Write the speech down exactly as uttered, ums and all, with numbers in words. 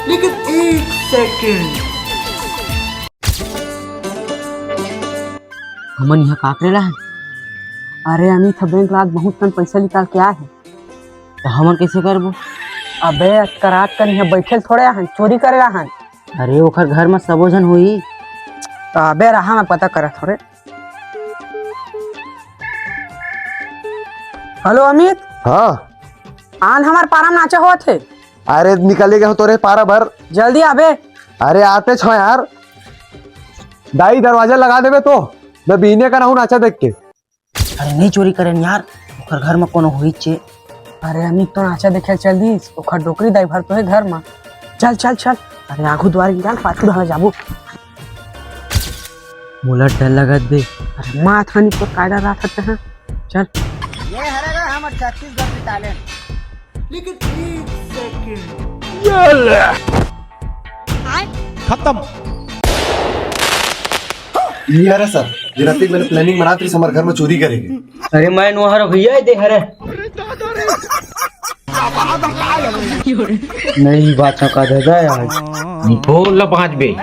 लेकिन एक सेकंड। हमन यहाँ का करे ला हन? अरे अमित ह बैंक ला आज बहुत कन पैसा निकाल के आए हे। त हमन कैसे करबो? अबे अतका रात कन यहाँ बैठे ल थोड़े आहन, चोरी करे ला हन। अरे ओखर घर म सबो झन होही। त अबे रहा, मैं पता करत हँव रे। हेलो अमित। हाँ। आन हमर पारा म नाचा होवत हे। अरे निकले गए हो तोरे पारा बर। जल्दी आबे। अरे आते छो यार। दाई दरवाजा लगा देबे तो। मैं बीने का रहूं नाचा देख के। अरे नहीं चोरी करेन यार, ओकर घर म कोनो होइचे। अरे अमित तो नाचा देखे चल दिस, ओकर डोकरी दाई भर तो हे घर म। चल चल चल। अरे आगू दुआर निकाल, पाछू ढाला जाबो। मोला डर लगत बे। अरे माँ थानी तो कायदा रात हते हैं। चल। ये हरे रे हमर छत्तीसगढ़ के टैलेंट। लेकिन एक सेकंड। खत्म। ये हरे सर, ये राती मैंने प्लानिंग बनात रहिस हमर घर म चोरी करे के। अरे मैं नोहर भैया दे हरे। नहीं बात का दादा यार। बोल ला पाँच बे।